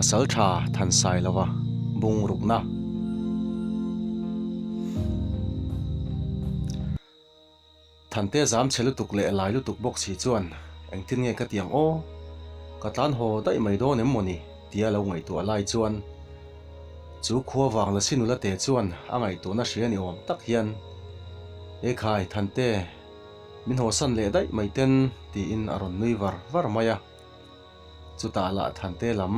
Pasaltha Thansailova bungrukna. Thante zam chhe lutuk leh lai lutuk bawk si chuan engtin nge ka ti ang aw? Ka tlan haw daih mai dawn em mawni? tia lo ngaihtuah lai chuan chu khua vang la si nula te chuan a ngaihtuahna hria ni awm tak hian Ekhai Thante min hawsan leh daih mai ten tiin a rawn nui var var mai a. Chutah lah Thante lam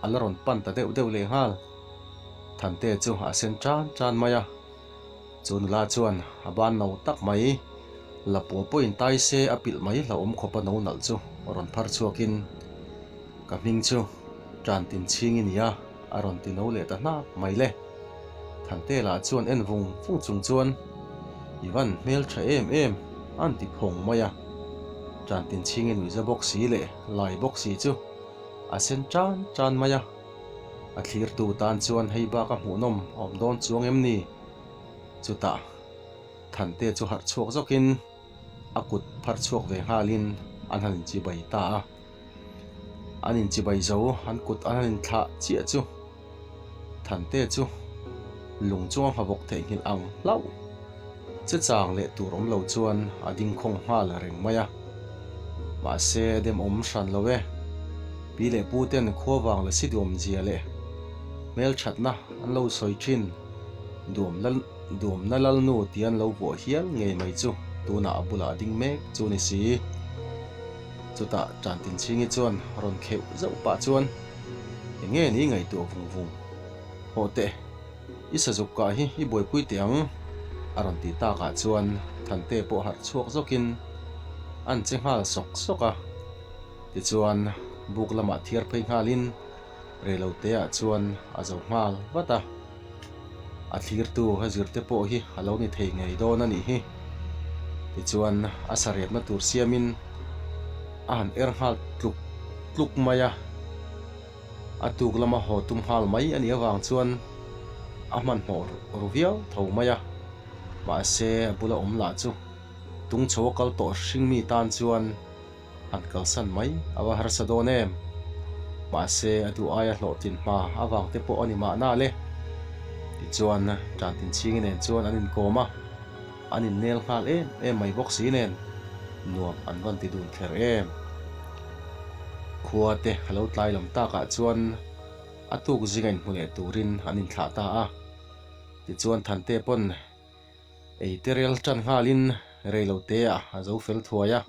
a la rawn pan ta deuh deuh leh nghal. Thante chu a sen tan tan mai a. Chu nula chuan a ban no tak mai, lapua pawhin tai se a pilh mai hlauhawm khawpa no nalh chu rawn phar chhuakin, Ka hming chu tan tin chhing i ni a, a rawn ti no leh ta hnap mai le. Thante lah chuan en vung vung chung chuan, I van hmel tha em em, an ti phawng mai a. Tan tin chhing i nuihza bawk si leh lai bawk si chu a sen tan tan mai a. A thlirtu tan chuan hei bak a hmuhnawm a awm dawn chuang em ni? Chutah Thante chu harh chhuak zawkin a kut phar chhuak ve nghalin an han inchibai ta a. An inchibai zo an kut an han inthlah chiah chu Thante chu lung chunga hmabawk theihnghilh ang hlauh che chang leh tur awm lo chuan a ding khawng nghal reng mai a. Mahse a demawm hran lo e. Pi leh pu ten khua vang la si duam zia leh hmelthatna an lo sawi thin duam lal duamna lalnu tih an lo vuah hial ngei mai chu tunah a bulah a ding mek chu ni si. Chutah Tantinchhingi chuan rawn kheuh zauh pah chuan eng nge ni ngaihtuah vung vung. Hawh teh, i sazuk kah hi i buaipui teh ang, a rawn tih takah chuan Thante pawh harh chhuak zawkin an che nghal sawk sawk a. Tichuan buk lamah thiar phei nghalin reiloteah chuan a zo nghal vat a. A thlirtu a zirte pawh hi a lo ni thei ngei dawn a nih hi. Tichuan a sarepna tur siamin a han er nghal tluk tluk mai a. A tuk lama haw tum nghal mai a nih avang chuan a hmanhmawh ru viau tho mai a. Mahse a bula awm lah chu tung chho a kal tawh hring mi tan chuan han kalsan mai a va harsa dawn em? Mahse a duh aia hlawhtlin hma avang te pawh a ni mahna le. Tichuan Tantinchhingi nen chuan an inkawm a, an innel nghal em em mai bawk si nen nuam an rawn ti dun kher em. Khua te a lo tlai lam takah chuan a tuk zinga inhmu leh turin an inthlah ta a. Tichuan Thante pawn Ei te rel tan nghalin reilote ah a zo fel thuai a,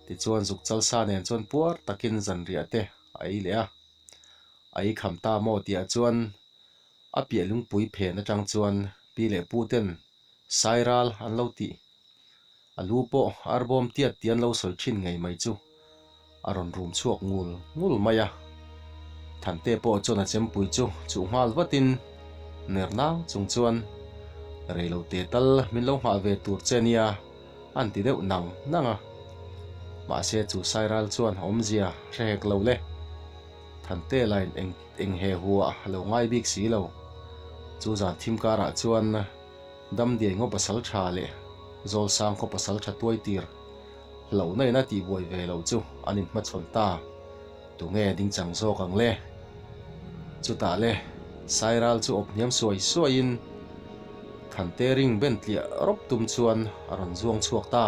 tichuan zuk chalsa nen chuan puar takin zanriah te a ei leh a. A ei kham ta maw tihah chuan a piah lungpui phen atang chuan pi leh pu ten Sairal an lo tih, a lu pawh arbawm tiat tih an lo sawi thin ngei mai chu A rawn rum chhuak ngul ngul mai a. Thante pawh chuan a chempui chu chuh nghal vatin ner nang chung chuan, Reilo te tal min lo nghah ve tur che nia, an ti deuh nang nang a. Mahse chu Sairal chuan awmzia hre hek lo le. Thante lain eng eng he huah a lo ngai bik si lo. Chu zan thim karah chuan Damdiai ngaw pasal tha leh Zawlsang khaw pasal tha tuai tir Hlauhna in a tihbuai ve loh chu an inhmachhawn ta. Tunge ding chang zawk ang le? Chutah le, Sairal chu awp hniam suai suaiin Thante ring ben tliah rawp tum chuan a rawn zuang chhuak ta.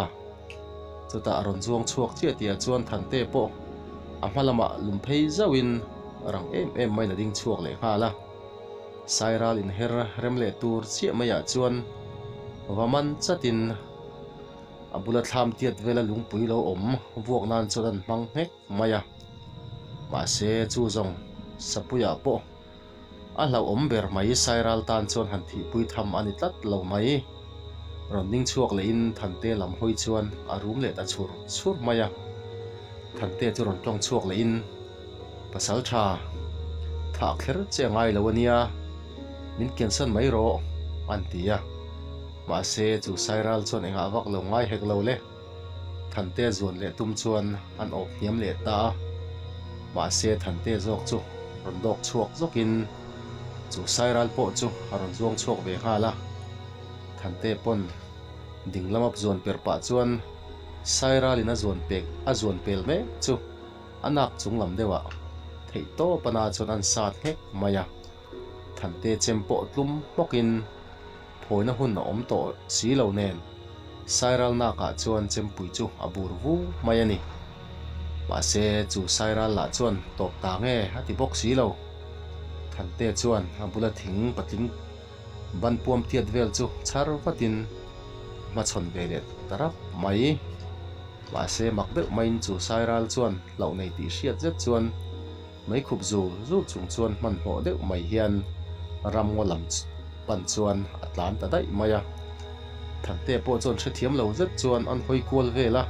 Chutah a rawn zuang chhuak chiah tihah chuan Thante pawh a hma lamah lum phei zauhin rang em em maiin a ding chhuak leh nghal a. Sairal inher rem leh tur chiah maiah chuan va man chatin, A bula thlam tiat vela lungpui lo awm vuak nan chuan an hmang nghek mai a, mahse chu zawng Sapuiah pawh a hlauhawm ber mai Sairal tan chuan han thihpui tham a ni tlat lo mai. Rawn ding chhuak lehin Thante lam hawi chuan a rum leh ta chhur chhur mai a, Thante chu rawn tawng chhuak lehin Pasal tha, thah kher che a ngai lo a nia, min kiansan mai rawh an ti a. Mahse, chu Sairal chuan engah vak lo ngai hek lo le. Thante zuan leh tum chuan an awp hniam leh ta a. Mahse, Thante zawk chu rawn dawk chhuak zawkin chu Sairal pawh chu a rawn zuang chhuak ve nghal a. Thante pawn ding lama zuan per pah chuan Sairalin a zuan pek a zuan pel mek chu a nak chung lam deuhah. Theih tawp ana chuan an sat nghek mai a. Thante chem pawh tlum hmawkin phawina hun a awm tawh si lo nen Sairal nakah chuan chempui chu a bur vu mai a ni. Mahse chu Sairal lah chuan tawp ta nge a ti bawk si lo. Thante chuan a bula thing patling ban puam tiat vel chu chhar vatin hmachhawn ve leh ta rap mai. Mahse mak deuh maiin chu Sairal chuan hlauh nei tih hriat zet chuan mei khup zul zul chung chuan hmanhmawh deuh mai hian ramngaw lam pan chuan a tlan ta daih mai a. Thante pawh chuan hrethiam lo zet chuan an hawi kual vel a,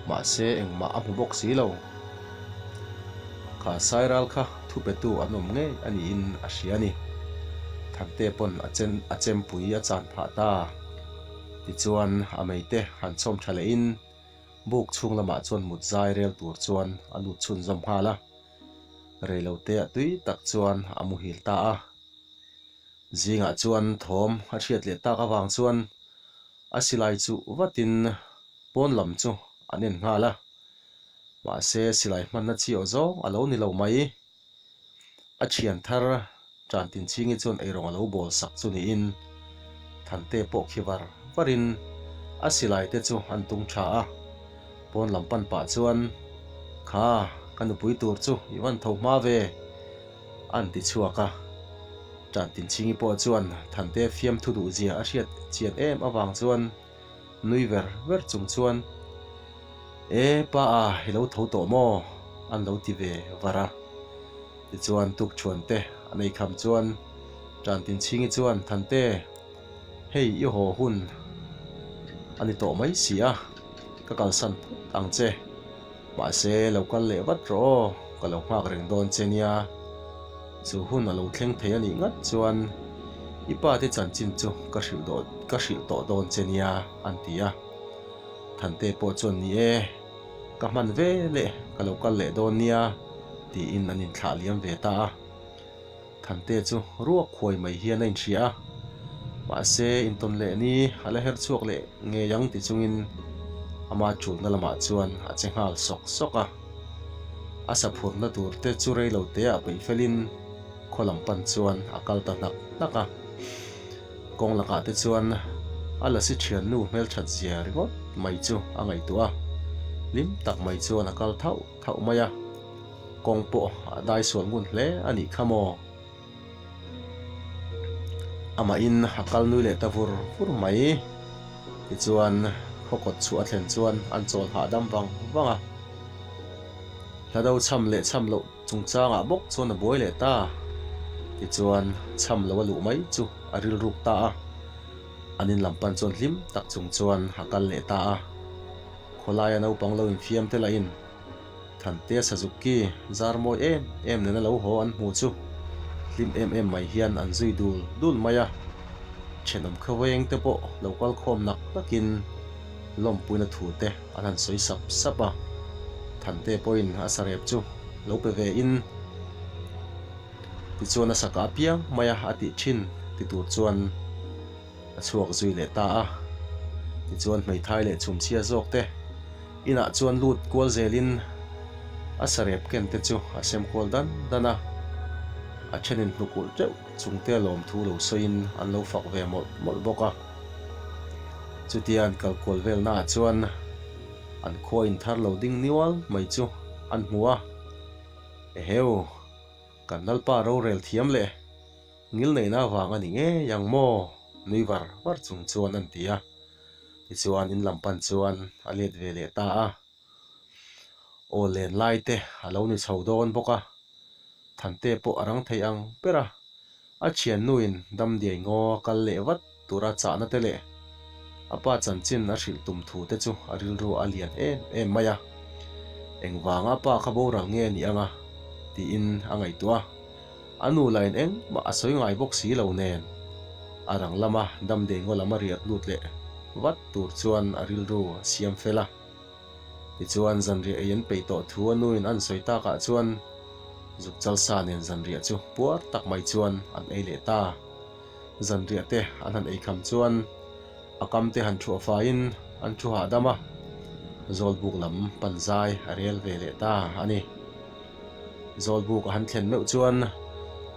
mahse engmah a hmu bawk si lo. Kha Sairal kha thupetu an awm ngei a niin a hria a ni. Thante pawn a chen a chempui a chan phah ta. Tichuan a meite han chhawm tha lehin buk chhung lamah chuan mut zai rel tur chuan a lut chhunzawm nghal a. Reilote a tui tak chuan a muhil ta a. Zingah chuan thawm a hriat leh tak avang chuan a silai chuh vatin pawn lam chu an en nghal a. Mahse silai hmanna chi aw zawng a lo ni lo mai. A thian thar tan Tinchhingi chuan eirawng a lo bawl sak chu niin Thante pawh khi var varin a silai te chu an tung tha a. Pawn lam pan pah chuan, Kha, ka nupui tur chu i van tho hma ve, an ti chhuak a. Tan Tinchhingi pawh chuan Thante fiamthu duhzia a hriat chian em avang chuan, Nui ver ver chung chuan, E, pa a, i lo tho tawh maw? an lo ti ve var a. Tichuan tukṭhuan te an ei kham chuan Ṭantinchhingi chuan, Thante, hei i haw hun a ni tawh mai si a, ka kalsan phawt ang che. Mahse, lo kal leh vat rawh aw, ka lo nghak reng dawn che nia. Chu hun a lo thleng thei a nih ngat chuan i pa te chanchin chu ka hrilh dawn ka hrilh tawh dawn che nia an ti a. Thante pawh chuan ni e, ka hman ve leh ka lo kal leh dawn nia tiin an inthlah liam ve ta a. Thante chu ruak huai mai hian a inhria a, mahse intawn leh ni a la her chhuak leh ngei ang ti chungin ama chulna lamah chuan a che nghal sawk sawk a. A saphurna tur te chu rei lo te ah peih felin khaw lam pan chuan a kal ta hnak hnak a. Kawng lakah te chuan a lasi thiannu hmelthat zia ringawt mai chu a ngaihtuah a, hlim tak mai chuan a kal thauh thauh mai a. Kawng pawh a dai sual ngun hle a nih kha maw? Amahin a kal nui leh ta vur vur mai. Tichuan, khaw kawt chhuah a thlen chuan an chawl hahdam vang vang a. Hlado cham leh cham loh chungchangah bawk chuan a buai leh ta. Tichuan, cham lo a luh mai chu a rilruk ta a. An in lam pan chuan hlim tak chung chuan a kal leh ta a. Khawlaia naupang lo infiam te lahin Thantea Suzuki zar mawi em em nena lo haw an hmu chu hlim em em mai hian an zui dul dul mai a, thenawm khaweng te pawh lo kal khawm nak nakin lawmpuina thu te an han sawi sap sap a, Thantea pawhin a sarep chu lo pe ve in tichuan a saka apiang mai a a tih thin ti tur chuan a chhuak zui leh ta a, tichuan hmeithai leh chhumchhia zawk te Inah chuan lut kual zelin a sarep ken te chu a sem kual dan dan a, a thenin hnukulh teuh chungte lawmthu lo sawiin an lo fak ve mawlh mawlh bawk a. Chutia an kal kual velnaah chuan an khua inthar lo ding niual mai chu an hmu a, Eheu, kan Lalpa rorel thiam leh ngilneihna avang a ni ngei ang maw? nui var var chung chuan an ti a. Tichuan in lam pan chuan a let ve leh ta a, aw len lai te a lo ni chho dawn bawk a, Thante pawh a rang thei ang ber a, a thiannuin Damdiai ngaw a kal leh vat tura chahna te leh a pa chanchin a hrilh tum thu te chu a rilru a lian em em mai a, engvanga a pa kha boral nge ni anga tiin a ngaihtuah a. A nu lain engmah a sawi ngai bawk si lo nen, a rang lama damdawi ngaw lam a riak lut leh vat tur chuan a rilru a siam fel a. Tichuan zanriah ei an peih tawh thu a nuin an sawi takah chuan zukchal sa nen zanriah chu puar tak mai chuan an ei leh ta. Zanriah te an han ei kham chuan a kam te han thuah faiin an thu hahdam a, Zawlbuk lam pan zai a rel ve leh ta a ni. Zawlbuk a han thlen meuh chuan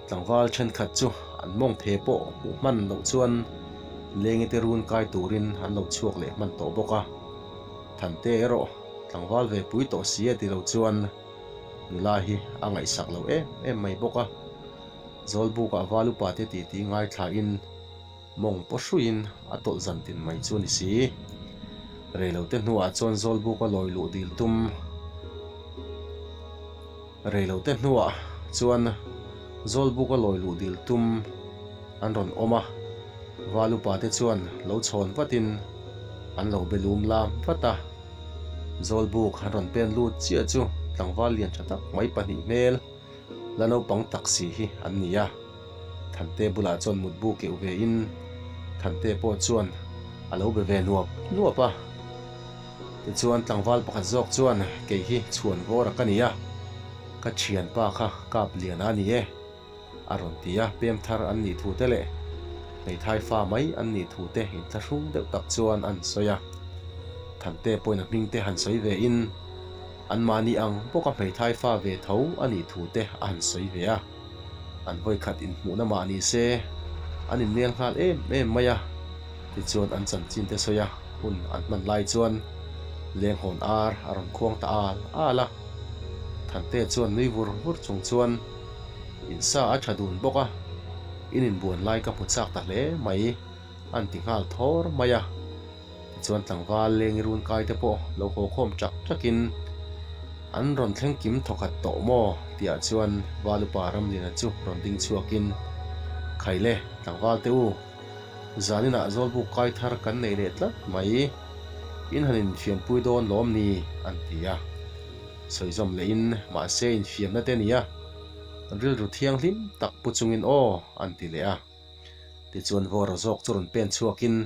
tlangval thenkhat chu an mawng the pawh hmuh hman loh chuan lengite te run kai turin an lo chhuak leh hman tawh bawk a. Thante erawh tlangval ve pui tawh si a ti lo chuan nula hi a ngaihsak lo em em mai bawk a. Zawlbukah val upa te titi ngaithlain mawng paw hruiin a tawlh zan tin mai chu a ni si. Reilote hnuah chuan Zawlbuka lawi luh dil tum Reilote hnuah chuan Zawlbuka lawi luh dil tum an rawn awm a, val upate chuan lo chhawn vatin an lo be lum lam vat a. Zawlbuk an rawn pen lut chiah chu tlangval lian tha tak mai pahnih hmel La naupang taxi hi an ni a, Thante bulah chuan mutbu keuh ve in Thante pawh chuan a lo be ve nuap nuap a. Tichuan tlangval pakhat zawk chuan kei hi chhuan vawr a ka ni a, ka thianpa kha kap lian a ni e a rawn ti a, pem thar an nih thu te leh hmeithai fa mai an nih thu te inthlahrung deuh tak chuan an sawi a. Thante pawhin a hming te han sawi ve in Anmahni ang bawka hmeithai fa ve tho a nih thu te a han sawi ve a, an vawikhat inhmuhna mah ni se an innel nghal em em mai a, tichuan an chanchin te sawi a hun an hman lai chuan lenghawn ar a rawn khuang ta al al a, Thante chuan nui vur vur chung chuan insa a tha dun bawk a, in inbuan lai ka hmu chak ta hle mai an ti nghal thawr mai a. Tichuan tlangval leng i run kai te pawh lo haw khawm chak chakin an rawn thleng kim thawkhat tawh maw tihah chuan Val upa Ramliana chu rawn ding chhuakin Khaile tlangval te u, zaninah Zawlbuk kai thar kan nei leh tlat mai, in han infiampui dawn lawm ni an ti a. Sawi zawm lehin mahse infiamna te nia, rilru thianghlim tak pu chungin aw an ti leh a. Tichuan Vawra zawk chu rawn pen chhuakin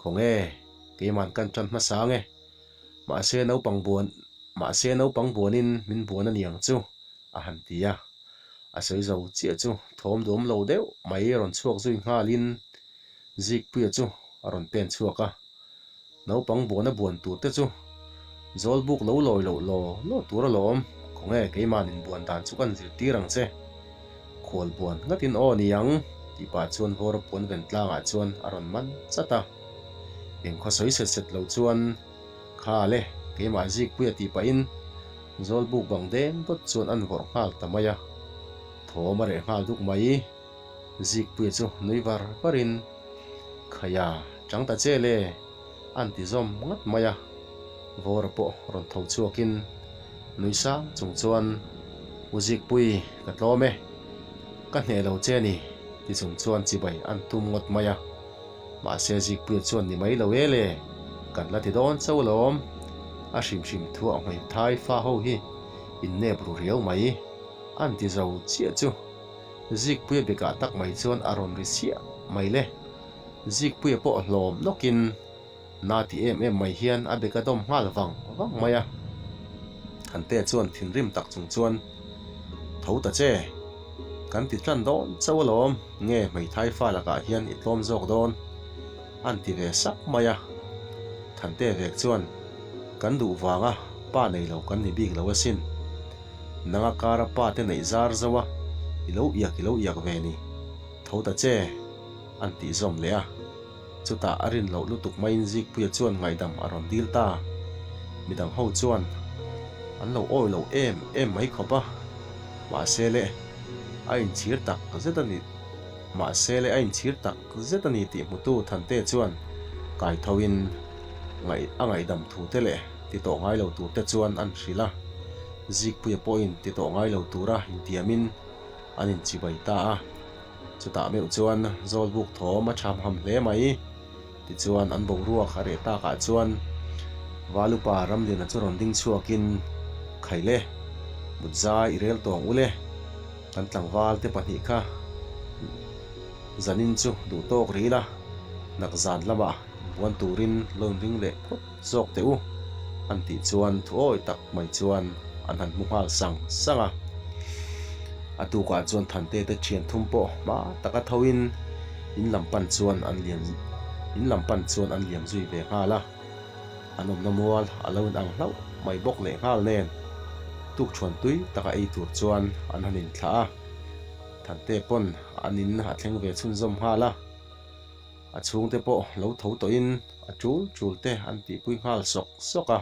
Khawnge, keiman kan tan hmasa ange. Mahse naupang buan, mahse naupang buanin min buan a ni ang chu, a han ti a. A sawi zo chiah chu thawm duam lo deuh mai rawn chhuak zui nghalin Zikpuia chu a rawn pen chhuak a. Naupang buana buan tur te chu Zawlbuk lo lawi loh law law tur alawm, khawnge keiman inbuan dan chu kan zirtir ang che. Khual buan ngatin aw ni ang, tih pah chuan Vawra puan ven tlangah chuan a rawn man chat a. Engkhaw sawi set set lo chuan, Kha le, keimah Zikpuia tih pahin Zawlbuk bang deng dawt chuan an vawrh nghal ta mai a. Thawm a reh nghal duk mai. Zikpuia chu nui var varin, Khaia, chang ta che le, an ti zawm ngat mai a. Vawra pawh rawn tho chhuakin nui sang chung chuan, U Zikpui, ka tlawm e. Ka hneh lo che ni, ti chung chuan chibai an tum ngawt mai a. Mahse Zikpuia chuan ni mai lo e le, kan la ti dawn chauh alawm. A hrim hrim thuah hmeithai fa ho hi innep ru riau mai, an ti zo chiah chu. Zikpuia bekah tak mai chuan a rawn ri chiah mai le. Zikpuia pawh hlawm nawkin na ti em em mai hian a bek a dawm nghal vang vang mai a. Thante chuan thinrim tak chung chuan, Tho ta che, kan ti tlan dawn chauh alawm, nge hmeithai fa lakah hian i tlawm zawk dawn? An ti ve sak mai a. Thante vek chuan, Kan duh vanga pa nei lo kan ni bik lo asin. Nanga kara pa te neih zar zo a, i lo iak i lo iak ve ni. Tho ta che, an tih zawm leh a. Chutah a rin loh lutuk maiin Zikpuia chuan ngaihdam a rawn dil ta. Midang ho chuan an lo awi lo em em mai khawp a, mahse le a inchhir tak zet a ni mahse le a inchhir tak zet a ni tih hmutu Thante chuan kaithoin ngaih a ngaihdam thu te leh ti tawh ngai lo tur te chuan an hrilh a. Zikpuia pawhin ti tawh ngai lo tura intiamin an inchibai ta a. Chutah meuh chuan Zawlbuk thawm a tham ham hle mai. Tichuan an boruak a reh takah chuan Valupa Ramliana chu rawn ding chhuakin, Khaile, Mutzai i rel tawng ule, kan tlangval te pahnih kha zanin chu duh tawk rih ila, nak zan lamah inbuan turin lo inring leh phawt zawk teh u, an tih chuan thuawi tak mai chuan an han hmu nghal sang sang a. A tukah chuan Thante te thian thum pawh hma taka thoin in lam pan chuan an liam in lam pan chuan an liam zui ve nghal a. An awmna mual a lo inang hlauh mai bawk leh nghal nen. Tukṭhuan tui taka ei tur chuan an han inthlah a, Thante pawn an in a thleng ve chhunzawm nghal a. A chhungte pawh lo tho tawhin a ṭul ṭul te an tihpui nghal sawk sawk a.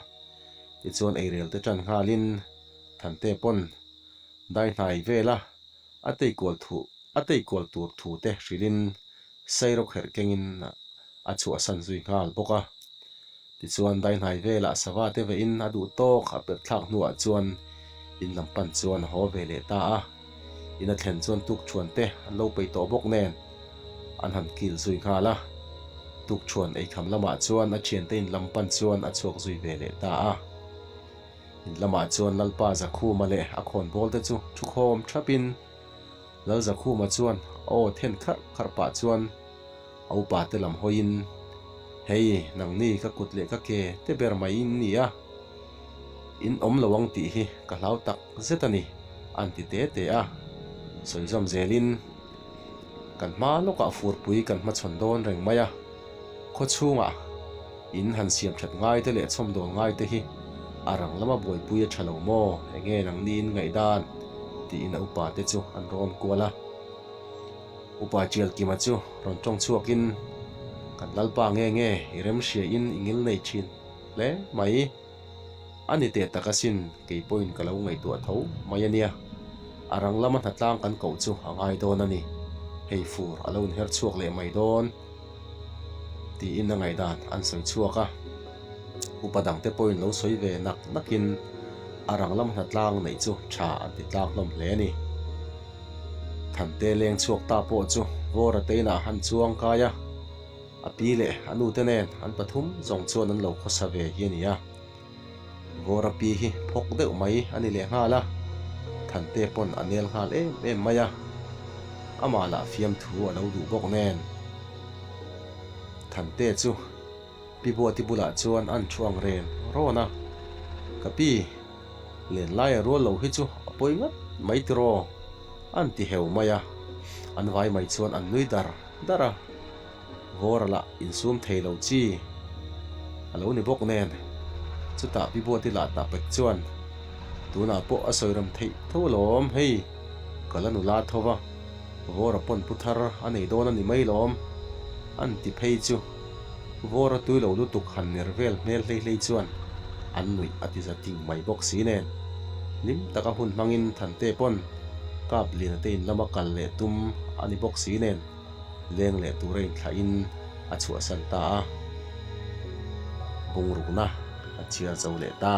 Tichuan eirel te ṭan nghalin Thante pawn dai hnai vela a teikual thu a teikual tur thu te hrilhin Sairawkherh kengin a chhuahsan zui nghal bawk a. Tichuan daihnai velah sava te vehin a duh tawk a perh thlak hnuah chuan in lam pan chuan a haw ve leh ta a. In a thlen chuan tukṭhuan te an lo peih tawh bawk nen an han kil zui nghal a. Tukṭhuan eikham lamah chuan a ṭhiante in lam pan chuan a chhuak zui ve leh ta a. In lamah chuan Lalpa Zakhuma leh a khawnbawl te chu thukhawm thapin Lalzakhuma chuan a aw then kharh kharh pah chuan a upa te lam hawiin, Hei, nangni ka kut leh ka ke te ber mai in ni a, in awm lo ang tih hi ka hlau tak zet a ni, an ti te te a. Sawi zawm zelin, Kan hma lawkah furpui kan hmachhawn dawn reng mai a, khaw chhungah in han siam that ngai te leh chhawmdawl ngai te hi a rang lama buaipui a tha lo maw, enge nangni in ngaihdan? tiin a upa te chu an rawn kual a. Upa Tialkima chu rawn tawng chhuakin, Kan Lalpa nge nge i remhriain i ngil nei thin hle mai. A ni teh tak asin, kei pawhin ka lo ngaihtuah tho mai a nia. A rang lama hnatlang kan koh chu a ngai dawn a ni. Hei fur a lo inher chhuak leh mai dawn tiin a ngaihdan an sawi chhuak a. Upa dangte pawhin lo sawi ve nak nakin a rang lama hnatlang neih chu tha an ti tlak hlawm hle a ni. Thante leng chhuak ta pawh chu Vawra te inah han chuang kai a, a pi leh a nu te nen an pathum zawng chuan an lo khawsa ve hi a ni a. Vawra pi hi phawk deuh mai a ni leh nghal a, Thante pawn a nel nghal em em mai a, amah lah fiamthu a lo duh bawk nen. Thante chu Pi Buati bulah chuan an thu ang ren rawn a, Ka pi, Lenlaia rual lo hi chu a pawi ngat mai tiraw? An ti heu mai a, an vai mai chuan an nui dar dar a. Vawra lah insum thei lo chi a lo ni bawk nen, chutah Pi Buati lah tah pek chuan, Tunah pawh a sawi ram theih tho alawm hei, ka la nula tho va, Vawra pawn pu thar a nei dawn a ni mai lawm, an ti phei chu. Vawra tui lo lutuk han ner vel hmel hlei hlei chuan an nuih a ti za ting mai bawk si nen. Hlim taka hun hmangin Thante pawn Kap Liana te in lama kal leh tum a ni bawk si nen leng leh tura inthlahin a chhuahsan ta a. Bungrukna a chhiar zo leh ta.